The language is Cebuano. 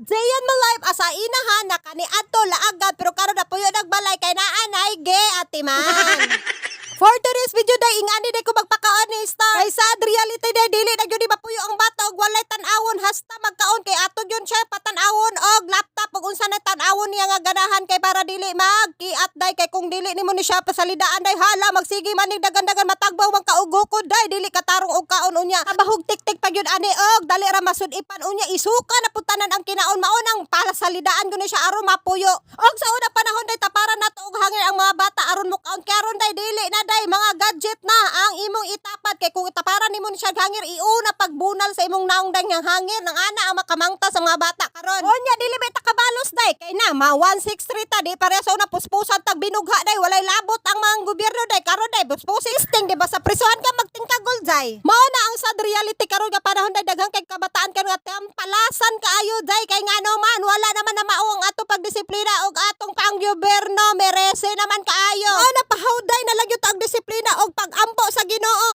Day in my life asa inahan na kaniadto laagad, pero karon na puyo nagbalay kay naa nay ge atiman. For today's video day, ingani day ko magpakaon ni Star. Kay sad reality day, dili na gyud ni mapuyo ang bata og walay tan-awon hasta magkaon, kay ato gyud siya patan-awon og laptop ug unsa na tan-awon niya nga ganahan, kay para dili magkiat day, kay kung dili nimo ni siya pasalidaan day, hala, magsige man nig dagan-dagan, matagbaw man ka og hukod day, dili katarong og kaon unya. Kabahog tik-tik pa gyud ani og dali ra masud-ipan unya, isuka na pud tanan ang kinaon. Mao nang pasalidaan ko ni siya aron mapuyo. Og sa una panahon day, taparan nato og hangir ang mga bata aron mokaon. Karon day, dili na day, mga gadget na ang imong itapat, kay kung taparan nimo ni siya og hangir, iuna pagbunal sa imong naong day nga hangir nang ana ang makamangta sa mga bata karon. Unya dili ba takabalos day, kay na ma 163 ta, di pareha sa una, puspusan tag binugha day, walay labot ang mga gobyerno day. Karon day, puspusin di ba sa prisuhan ka magtingkagol day. Mao na ang sad reality karon nga panahon day, daghan kay kabataan karon nga tampalasan kaayo day, kay ngano man wala naman na mao ang ato pagdisiplina og atong panggobyerno merese naman kaayo. Mao na pahawday na.